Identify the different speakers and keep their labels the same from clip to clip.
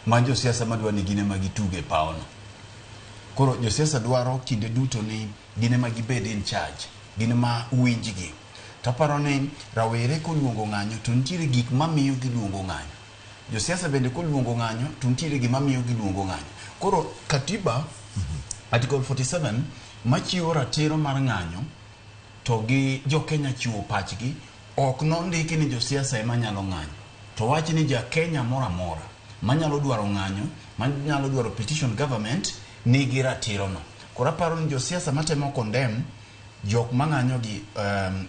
Speaker 1: Ma josiasa madwa ni gin ema gituge e pawono. Koro josiasa dwaro kinde duto ni gin ema gibed in charge, gin ema winjgi. To aparo ni rawere koluongo ng'anyo to nitiere gik mamiyo giluongo ng'anyo. Josiasa bende koluongo ng'anyo to nitiere gima miyo giluongo ng'anyo. Koro katiba Article 47 machiwo ratiro mar ng'anyo to gi jo Kenya chiwo pachgi ok nondiki ni josiasa ema nyalo ng'anyo. To wach ni ja Kenya moro amora manyalo dwaro ng'anyo, manyalo dwaro petition government nigi ratiro no. Koro aparo ni josiasa matemo condemn jok mang'anyo gi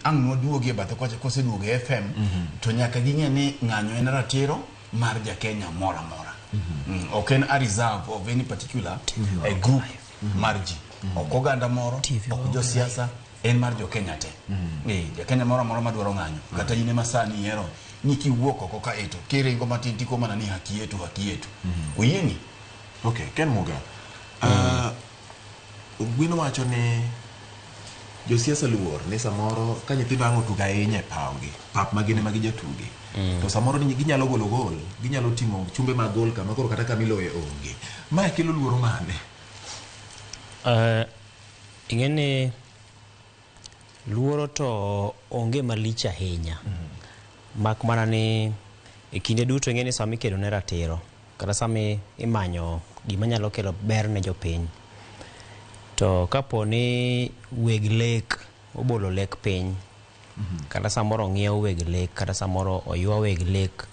Speaker 1: ang' nwaduogi e bathe kocha koseduogo e FM to nyaka ging'e ni ng'anyo en ratiro mar ja Kenya moro amora. Ok en a reserve of any particular group mar ji. Ok oganda moro,
Speaker 2: TV
Speaker 1: ok
Speaker 2: onge.
Speaker 1: josiasa, en mar jo Kenya te. Ja Kenya moro amora madwaro ng'anyo, kata in ema sani ihero ni kiwuok oko ka eto, kiringo matin tiko mana ni haki yetu, haki yetu. Oyieni?
Speaker 3: Okay, Ken Muga. Gweno wacho ni josiasa luor ni samoro ka nyithindo ang' otugo ahinya e pawgi, pap ma gin ema gijatuge. To samoro ni ginyalo golo gol, ginyalo ting'o chumbe mag gol kama koro kata kama iloye onge. Mae kelo luoro mane?
Speaker 2: Ing'e ni luoro to onge malich ahinya. Mak mana ni e kinde duto ing'e ni sama ikedo ne ratiro kata sama imanyo gima nyalo kelo ber ne jopiny, to kapo ni weg lek obolo lek piny, kata samoro ong'iew weg lek, kata samoro oywa weg lek